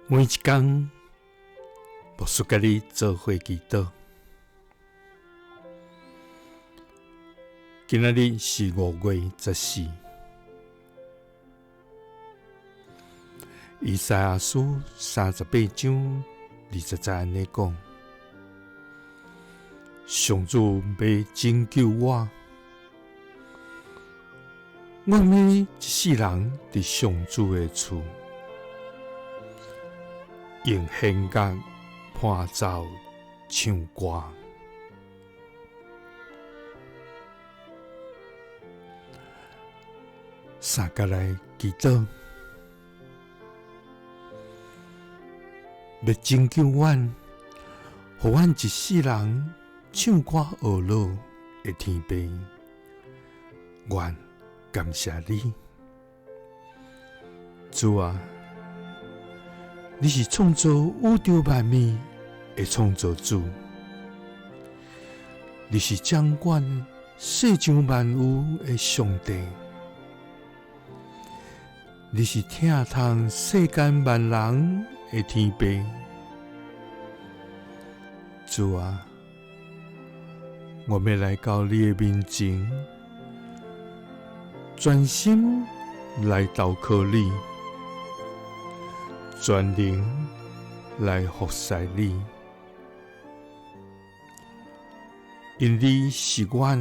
每一工，牧师佮你做伙祈祷。今仔日是5月14，以赛亚书38章20节按呢讲：上主欲拯救我，我欲一世人伫上主的厝，用弦乐伴奏唱歌。三角来祈祷，欲拯救阮，予阮一世人唱歌学乐的天父，阮感谢你，主啊，你是创造宇宙万物的创造主，你是掌管世上万有的上帝，你是疼痛世间万人的天父。主啊，我欲来到你的面前，专心来投靠你，全能来服侍你，因你是阮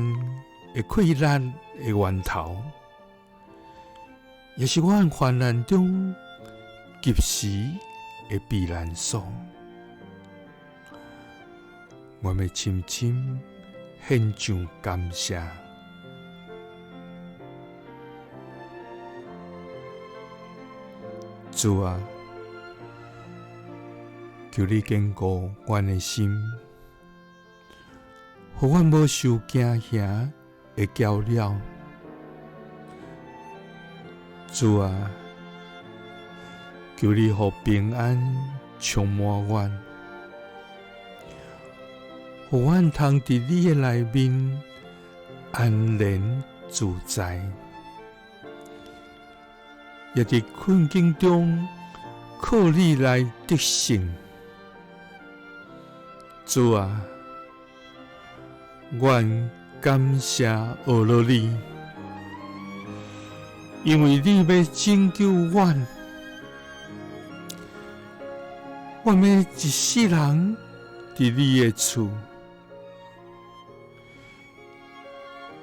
的气力的源头，也是阮患难中及时的避难所。我欲深深献上感谢。主啊，求你坚固阮的心，予阮无受惊吓的搅扰。主啊，求你予平安充满阮，予阮通伫你的内面安然自在，也伫困境中靠你来得胜。主啊，阮感谢阿罗你，因为你欲拯救阮，我欲一世人伫你的厝，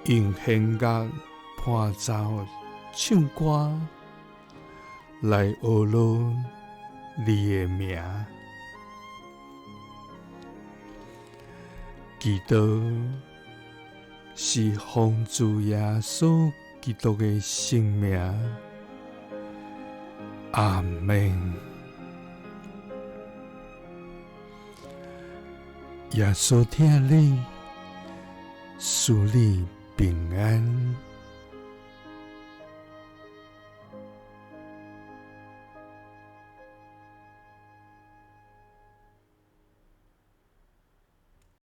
用弦乐伴奏唱歌来阿罗你的名。祈祷是奉主耶稣基督的圣名，阿们。耶稣疼你，赐你平安。